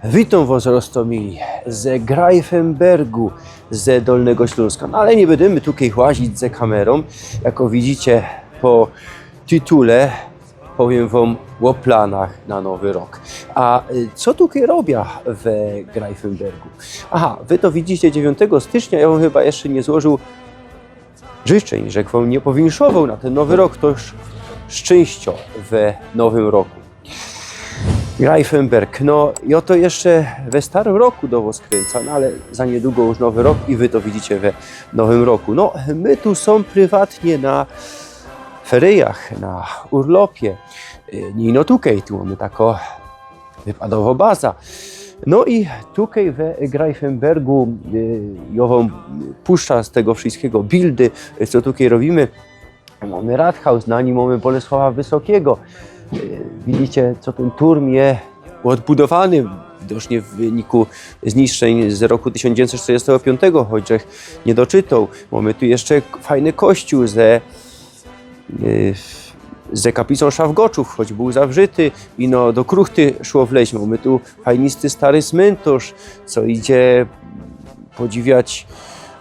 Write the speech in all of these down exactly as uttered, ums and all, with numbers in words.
Witōm wos, roztōmili, ze Greifenbergu, ze Dolnego Ślōnska. No ale niy bydymy tukej łazić ze kamerōm. Jako widzicie po tytule, powiym wōm ô planach na nowy rok. A y, co tukej robia we Greifenbergu? Aha, wy to widzicie dziewiyntego stycznia, jŏ wōm chyba jeszcze niy złożył życzyń, że wōm niy powinszowoł na tyn nowy rok, to już szczynściŏ we nowym roku. Greifenberg, no jŏ to jeszcze we starym roku do wos krynca, no ale za niydługo już nowy rok i wy to widzicie we nowym roku. No, my tu sōm prywatnie na feryjach, na urlopie. Y, niy ino tukej, tu mōmy takõ wypadowõ bazã. No i tukej we Greifenbergu, y, jŏ wōm puszczã z tego wszyjskigo bildy, y, co tukej robiymy. Mōmy Rathaus, na nim mōmy Bolesława Wysokigo. Y, widzicie, co tyn turm je ôdbudowany, widocznie w wyniku zniszczyń z roku tysiōnc dziewiyńćset sztyrdziestego piōntego, choć żech niy doczytoł. Mōmy tu jeszcze k-, fajny kościōł ze, y, ze kaplicōm Szafgoczōw, choć bōł zawrzyty, ino do kruchty szło wleźć. Mōmy tu fajnisty stary smyntŏrz, co idzie podziwiać,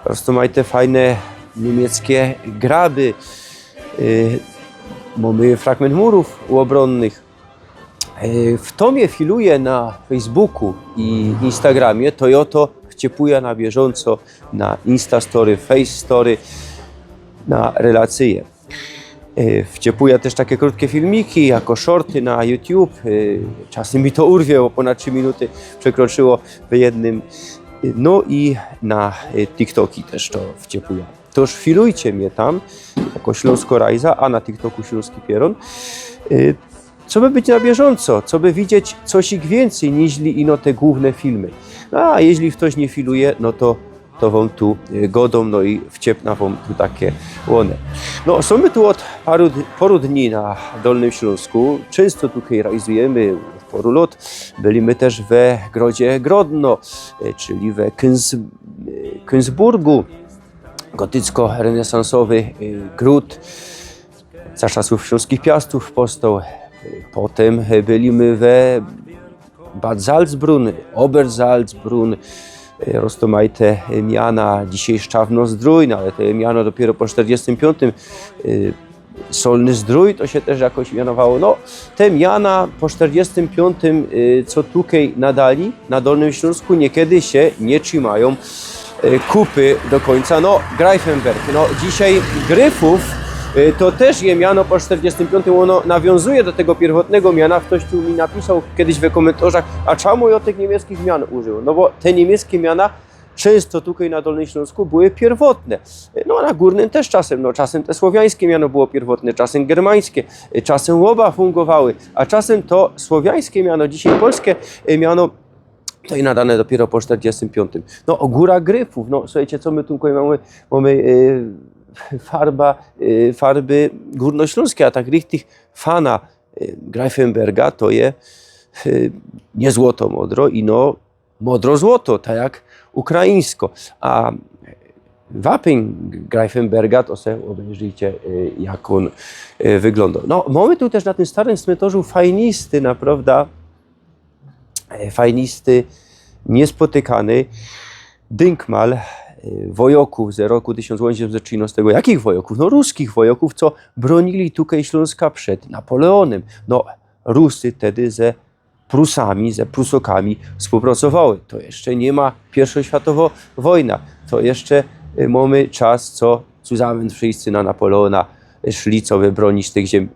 roztōmajte fajne niymieckie graby. Y, mōmy fragment murōw ôbronnych. Y, fto mie filuje na Facebooku i Instagramie, to jŏ to wciepuja na bieżōnco na Instastory, Facestory, na relacyje. Y, wciepuja tyż take krōtkie filmiki, jako shorty na YouTube. Y, czasym mi to urwie, bo pōnad trzi minuty przekroczyło w jednym. Y, no i na, y, TikToki tyż to wciepuja. Tōż filujcie mie tam, jako Ślōnsko Rajza, a na TikToku Ślōnski Pierōn. Y, coby być na bieżōnco, coby widzieć coś wiyncyj, niźli ino te głōwne filmy. No, a jeźli ftoś niy filuje, no to, to wōm tu, y, godōm, no i wciepnã wōm tu take ône. No, sōm my tu ôd paru d-, poru dni na Dolnym Ślōnsku. Czynsto tukej rajzujymy, ôd poru lŏt. Byli my tyż we grodzie Grodno, y, czyli we Kyns-, y, Kynsburgu. Gotycko-renesansowy, y, gród za czasōw ślōnskich Piastōw powstoł. Y, potym, y, byli my we Bad Salzbrunn, Obersalzbrunn, y, roztōmajte, y, miana, dzisiej Szczawno-Zdrōj, no ale to je miano dopiyro po sztyrdziestym piōntym, y, Solny-Zdrōj to sie tyż jakoś mianowało. No, te miana po sztyrdziestym piōntym, y, co tukej nadali, na Dolnym Ślōnsku, niykydy sie niy trzimajōm, y, kupy do kōńca. No, Greifenberg. No, dzisiej Gryfōw, y, to tyż je miano po sztyrdziestym piōntym. Ôno nawiōnzuje do tego piyrwotnego miana. Ftoś tu mi napisoł kedyś we kōmyntorzach, a czymu jŏ tych niymiecczych mian użył? No bo te niymieckie miana czynsto tukej na Dolnym Ślōnsku były piyrwotne. No, a na Gōrnym tyż czasym, no, czasym te słowiańskie miano było piyrwotne, czasym germańskie, y, czasym ôba fungowały, a czasym to słowiańskie miano, dzisiej polskie, y, miano, to je nadane dopiyro po sztyrdziestym piōntym. No, Gōra Gryfōw, no, suchejcie, co my tu mōmy, mōmy, y, farba, y, farby gōrnoślōnske, a tak richtig fana, y, Greifenberga to je, y, niy złoto modro, ino modro-złoto, tak jak ukraińsko. A wapyń Greifenberga to se ôbejrzyjcie, y, jak ôn, y, wyglōndŏ. No, mōmy tu tyż na tym starym smytorzu fajnisty, naprŏwda, y, fajnisty, niyspotykany dynkmal, y, wojŏkōw ze roku tysiōnc ôziymset trzynŏstego. Jakich wojŏkōw? No, ruskich wojŏkōw, co brōnili tukej Ślōnska przed Napoleōnym. No, Rusy tedy ze Prusami, ze Prusokami wspōłpracowały. To jeszcze niy ma piyrwŏ światowŏ wojna. To jeszcze, y, mōmy czas, co cuzamyn wszyjscy na Napoleōna szli, coby brōnić tych ziymi.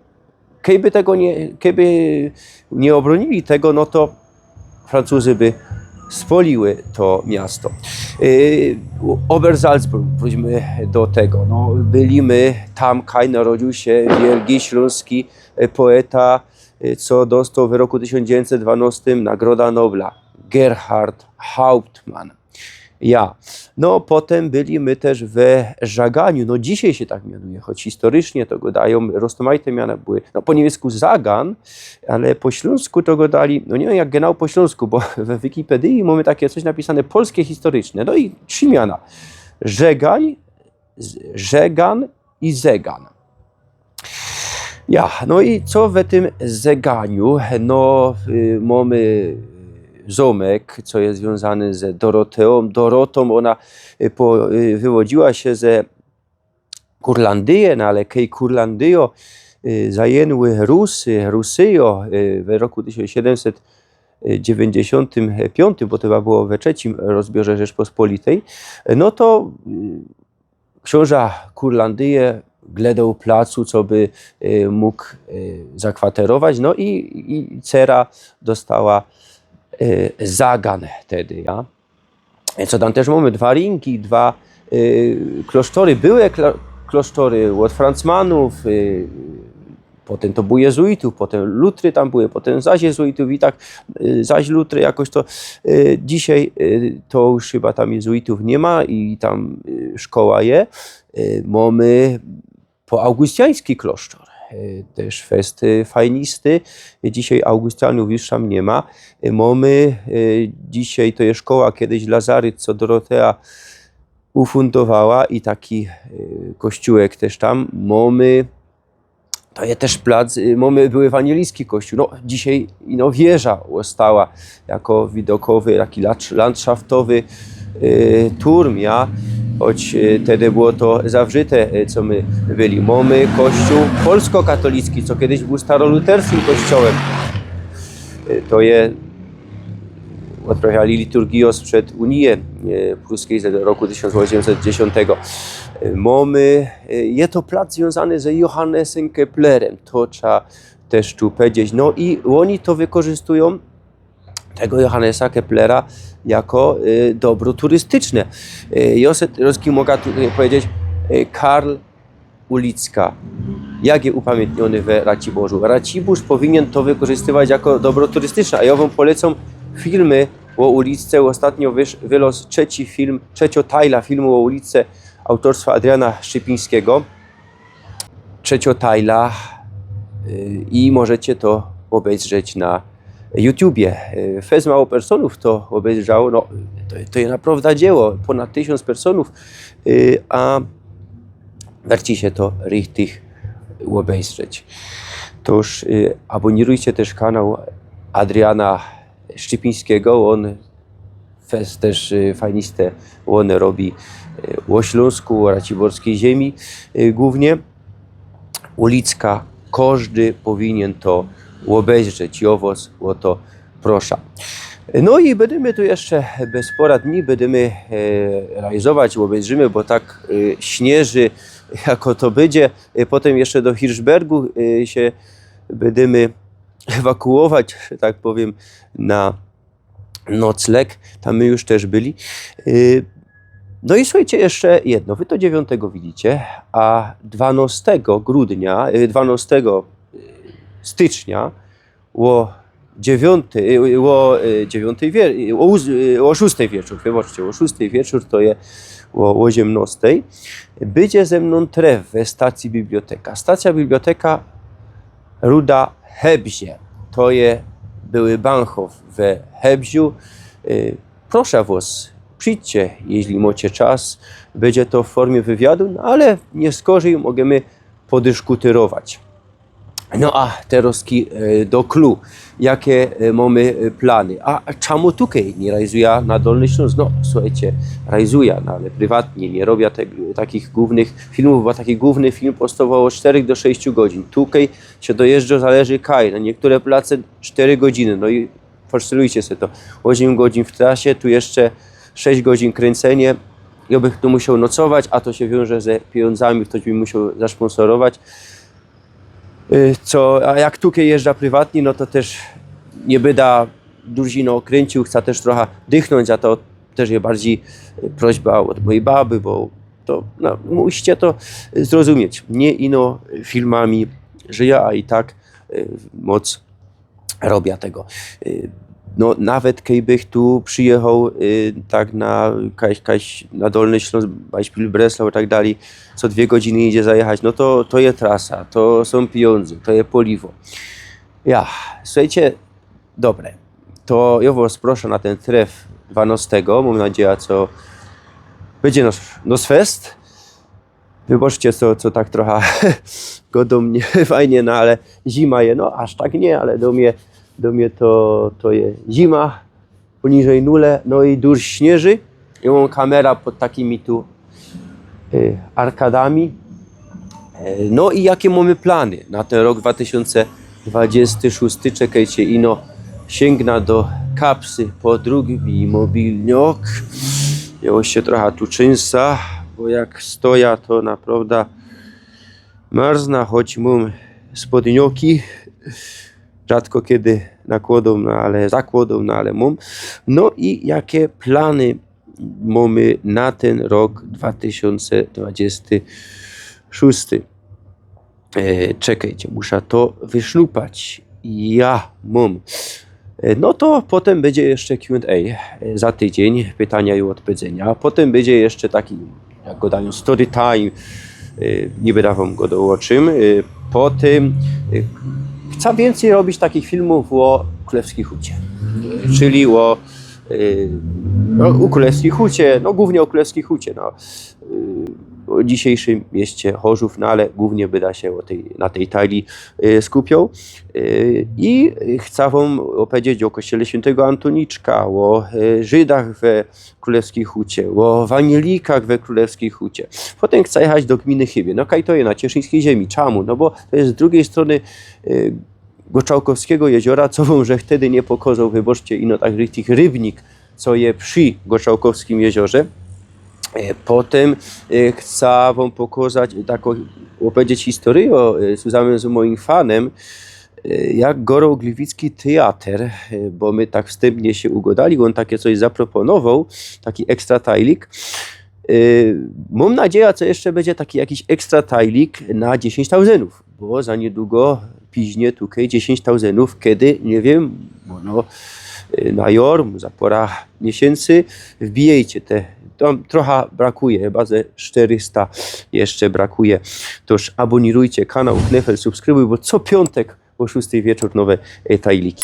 Kejby tego niy, kejby niy ôbrōnili tego, no to Francuzy by spŏliły to miasto. Y, Obersalzbrunn, przejdźmy do tego. No, byli my, tam kaj narodził sie wielki ślōnski, y, poeta, y, co dostoł w roku tysiōnc dziewiyńćset dwanŏstym Nagroda Nobla, Gerhard Hauptmann. Ja. No, potym byli my tyż we Żaganiu. No, dzisiej sie tak mianuje, choć historycznie to godajōm, roztōmajte miana były. No, po niymiecku Zagan, ale po ślōnsku to godali, no niy wiym jak genau po ślōnsku, bo we Wikipedyji mōmy take coś napisane: polskie historyczne. No i trzi miana. Żegań, Z-, Żegan i Zegan. Ja, no i co we tym Zeganiu? No, y, mōmy, y, zōmek, co je zwiōnzany ze Doroteōm. Dorotōm, ôna, y, po-, y, wywodziła sie ze Kurlandyje, no ale kej Kurlandyjo, y, zajynły Rusy, Rusyjo, y, we roku tysiōnc siedymset dziewiyńćdziesiōntym piōntym, bo to chyba było we trzecim rozbiorze Rzeczpospolitej, no to, y, ksiōnża Kurlandyje gledoł placu, co by, y, mōg, y, zakwaterować, no i, i cera dostała, y, zagan tedy, ja. Co tam tyż mōmy? Dwa rinki, dwa, y, klosztory. Były klo-, klosztory ôd Francmanōw, y, potym to było jezuitōw, potym lutry tam były, potym zaś jezuitōw i tak, y, zaś lutry jakoś to, y, dzisiej, y, to już chyba tam jezuitōw niy ma i tam, y, szkoła je. Y, mōmy poaugustiański klosztor, y, tyż fest, y, fajnisty. Dzisiej augustyanōw już tam niy ma. Y, mōmy, y, dzisiej to je szkoła, kedyś lazaryt, co Dorotea ufundowała i taki, y, kościołek tyż tam. Mōmy, to je tyż plac, y, mōmy były ewanilijski kościoł. No, dzisiej ino wieża ôstała jako widokowy, taki lacz-, landszaftowy, y, turm, ja. Choć, y, tedy było to zawrzyte, y, co my byli. Mōmy kościoł polskokatolicki, co kedyś bōł staroluterskim kościołym. Y, to je, ôdprawiali liturgijo sprzed Unije, y, Pruskij z roku tysiōnc ôziymset dziesiōntego. Y, mōmy, y, je to plac zwiōnzany ze Johannesem Keplerym. To trzeba tyż tu pedzieć. No i ôni to wykorzystujōm, tego Johannesa Keplera, jako, y, dobro turystyczne. Y, jo se rozki moga tu powiedzieć, y, Karl Ulicka. Jak je upamiyntniōny we Raciborzu? Racibórz powinien to wykorzystywać jako dobro turystyczne. A jo wōm polecōm filmy ô Ulicce. Ôstatnio wysz-, wylŏz trzeci film, trzecio tajla filmu ô Ulicce autorstwa Adriana Szczypińskiego. Trzecio tajla, y, i możecie to ôbejrzeć na YouTubie. Y, fest mało personōw to ôbejrzało, no, to, to je naprŏwdã dzieło, pōnad tysiōnc personōw, y, a werci sie to richtig ôbejrzeć. Tōż, y, abōnirujcie tyż kanał Adriana Szczypińskiego, ôn fest tyż, y, fajniste ône robi, y, ô Ślōnsku, ô raciborskij ziemi, y, głōwnie. Ulicka, kożdy powinien to ôbejrzeć, jo wŏs ô to proszã. No i bydymy tu jeszcze bez pŏra dni, bydymy, e, rajzować, ôbejrzymy, bo tak, e, śnieży, jako to bydzie. E, potym jeszcze do Hirszbergu, e, sie bydymy ewakuować, że tak powiym, na nocleg. Tam my już tyż byli. E, no i słuchejcie, jeszcze jedno. Wy to dziewiōntego widzicie, a dwanŏstego grudnia, e, dwanŏstego stycznia ô dziewiōntej, e, ô, e, dziewiōntej wie-, e, ô ós-, e, ô szōstej wieczōr, wybaczcie, ô szōstej wieczōr to je ô, ô ôziymnŏstej. Bydzie ze mnōm tref we stacji biblioteka. Stacja biblioteka Ruda Hebzie. To je były Bahnhof we Hebziu. E, proszã wŏs, przidźcie, jeźli mŏcie czas. Bydzie to w formie wywiadu, no ale niy szkodzij, możymy podyszkutyrować. No a terŏzki, e, do clou. Jake, e, mōmy, e, plany? A, a czymu tukej niy rajzujã na Dolny Ślōnsk? No, słuchejcie, rajzujã, no ale prywatnie, niy robiã te, takich głōwnych filmōw, bo taki głōwny film powstowowało ôd sztyrech do sześciu godzin. Tukej sie dojeżdżŏ, zależy kaj, na niykere place sztyry godziny, no i poszelujcie se to. Ôziym godzin w trasie, tu jeszcze sześć godzin kryńcynie. Jo bych tu musioł nocować, a to sie wiąże ze pijōndzami, ftoś by musioł zaszpōnsorować. Y, co, a jak tukej jeżdżã prywatnie, no to tyż niy bydã dużo, no, kryńciōł, chcã tyż trocha dychnōńć, a to tyż je bardzij, y, prośba ôd mojij baby, bo to, no, musicie to zrozumieć. Niy ino filmami żyjã, a i tak, y, moc robiã tego. Y, no, nawet kej bych tu przijechŏł, y, tak na, kaś, kaś, na Dolny Ślōnsk, Beispiel Breslau i tak dalij, co dwie godziny idzie zajechać, no to, to je trasa, to sōm pijōndze, to je paliwo. Ja, słuchejcie, dobre, to jo wŏs proszã na tyn tref dwanŏstego, mōm nadzieja, co bydzie nos, nos fest. Wybaczcie, co, co tak trocha godōm niefajnie, no ale zima je, no aż tak niy, ale do mie, do mie to, to je zima. Poniżej nule, no i durś śniyży. I mōm kamera pod takimi tu e, arkadami. E, no i jake mōmy plany na tyn rok dwa tysiōnce dwudziesty szōsty? Czekejcie, ino siyngnã do kapsy po drugi mobilniok. Jŏ sie trocha tu trzynsa, bo jak stoja, to naprŏwdã marznã, choć mōm spodnioki. Rzadko kedy nakłŏdōm, no ale zakłŏdōm, no ale mōm. No i jake plany mōmy na tyn rok dwa tysiōnce dwudziesty szōsty? E, czekejcie, muszã to wysznupać. Ja mōm. E, no to potym bydzie jeszcze Q and A, e, za tydziyń, pytania i ôdpedzenia. Potym bydzie jeszcze taki, jak gŏdajōm, story time. E, niy bydã wōm gŏdoł ô czym. E, potym e, chcã wiyncyj robić takich filmōw ô Krōlewskij Hucie. Czyli ô e, no, ô Krōlewskij Hucie, no głōwnie ô Krōlewskij Hucie, no. E, ô dzisiyjszym mieście Chorzōw, no ale głōwnie bydã sie ô tyj, na tyj tajli e, skupiōł. E, i chcã wōm ôpedzieć ô kościele świyntego Antōniczka, ô e, Żydach we Krōlewskij Hucie, ô wanielikach we Krōlewskij Hucie. Potym chcã jechać do gminy Chybie. No kaj to je na Cieszyńskij Ziemi. Czamu? No bo to je z drugij strōny e, Goczałkowskigo jeziora, co wōm żech wtedy niy pokŏzoł, wybaczcie, ino tak richtig, rybnik, co je przi Goczałkowskim jeziorze. E, potym e, chcã wōm pokŏzać, e, takõ, ôpedzieć historyjõ e, zwiōnzōm z mojim fanym, e, jak gŏroł gliwicki tyjater, e, bo my tak wstymnie sie ugŏdali, ôn take coś zaproponowoł, taki ekstra tajlik. E, mōm nadzieja, co jeszcze bydzie taki jakiś ekstra tajlik na dziesiyńć tauzynōw, bo za niydługo piźnie tukej dziesiyńć tauzynōw, kedy, niy wiym, bo no, e, na jorm, za pŏra miesiyncy, wbijejcie te, tam trocha brakuje, chyba ze sztyrysta jeszcze brakuje. Tōż abōnirujcie kanał Knefel, subskrybujcie, bo co piōntek ô szōstyj wieczōr nowe e, tajliki.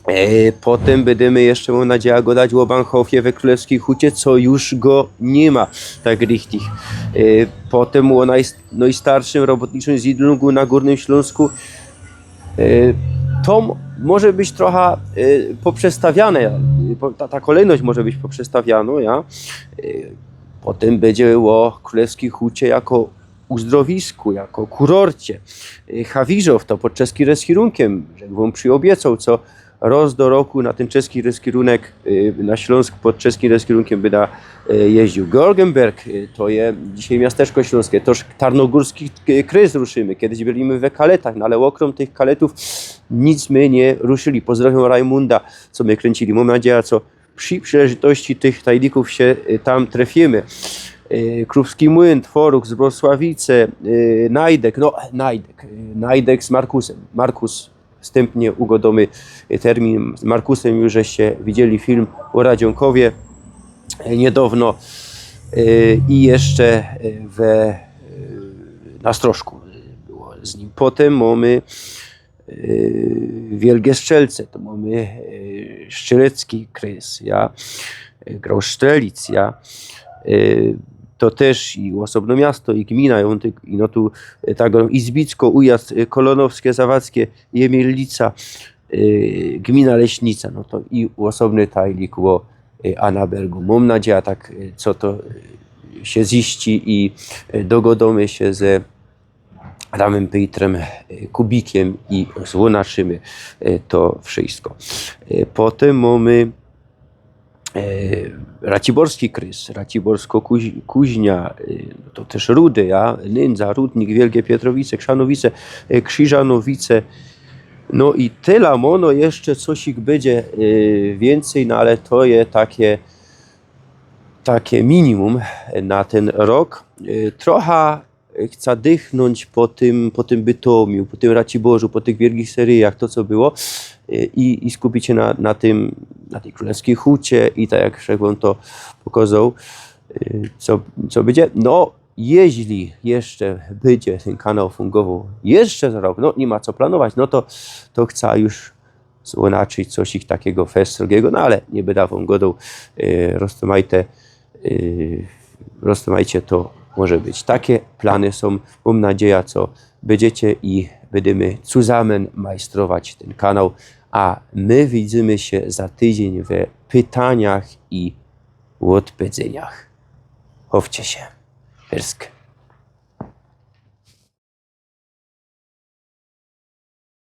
E, potym bydymy jeszcze, mōm nadzieja, gŏdać ô Bahnhofie we Krōlewskij Hucie, co już go niy ma tak richtig. E, potym ô naj-, nojstarszym robotniczym Siedlungu na Gōrnym Ślōnsku. E, to m-, może być trocha e, poprzestawiane, e, po-, ta, ta kolejność może być poprzestawianŏ, ja. E, potym bydzie ô Krōlewskij Hucie jako uzdrowisku, jako kurorcie. E, Hawiżow to pod czeskim reskirunkiym, żech wōm przyobiecŏł, co rŏz do roku na tyn czeski reskirunek, e, na Ślōnsk pod czeskim reskirunkiym bydã e, jeździōł. Georgenberg, e, to je dzisiej miasteczko ślōnske, tōż Tarnogōrski k-, krez ruszymy. Kedyś byliśmy we kaletach, no ale ôkrōm tych kaletōw nic my niy ruszyli. Pozdrŏwiōm Rajmunda, co my kryncyli. Mōm nadzieja, co przi przileżytości tych tajlikōw sie e, tam trefimy. E, Krōwski Młyn, Tworōg, Zbrosławice, e, Najdek, no, Najdek, e, Najdek z Markusym. Markus, wstymnie ugŏdōmy e, termin. Z Markusym już żeście widzieli film ô Radziōnkowie e, niydŏwno. E, i jeszcze e, we, e, na Stroszku było z nim. Potym mōmy e, Wielgie Strzelce, to mōmy e, Strzelecki krez, ja, e, Grosz Strzelic, ja. E, to tyż i ôsobno miasto, i gmina, i ôn ty-, i no tu e, tak, Izbicko, Ujazd, e, Kolonowskie, Zawadzkie, Jemielnica, e, gmina Leśnica, no to i ôsobny tajlik ô e, Anabergu. Mōm nadzieja, tak, e, co to e, sie ziści i e, dogŏdōmy sie ze Adamym Pejtrym, e, Kubikiym i złōnaczymy e, to wszysko. E, potym mōmy e, Raciborski krez, Raciborsko Kuź-, Kuźnia, e, no to tyż Rudy, ja, Nyndza, Rudnik, Wielgie Pietrowice, Krzanowice, e, Krziżanowice. No i tela, mōno jeszcze cosik bydzie e, wiyncyj, no ale to je take, take minimum na tyn rok. E, trocha chcã dychnōńć po tym, po tym Bytomiu, po tym Raciborzu, po tych wielgich seryjach, to co było, e, i, i skupić sie na, na tym, na tyj Krōlewskij Hucie i tak jak żech wōm to pokŏzoł, e, co, co bydzie. No, jeźli jeszcze bydzie tyn kanał fōngowoł jeszcze za rok, no niy ma co planować, no to, to chcã już złōnaczyć cosik takigo fest srogigo, no ale niy bydã wōm gŏdoł, e, roztōmajcie, e, roztōmajcie to Może być. Take plany sōm. Mōm nadzieja, co bydziecie i bydymy cuzamyn majstrować tyn kanał, a my widzymy sie za tydziyń we pytaniach i ôdpedzyniach. Chowcie sie. Pyrsk.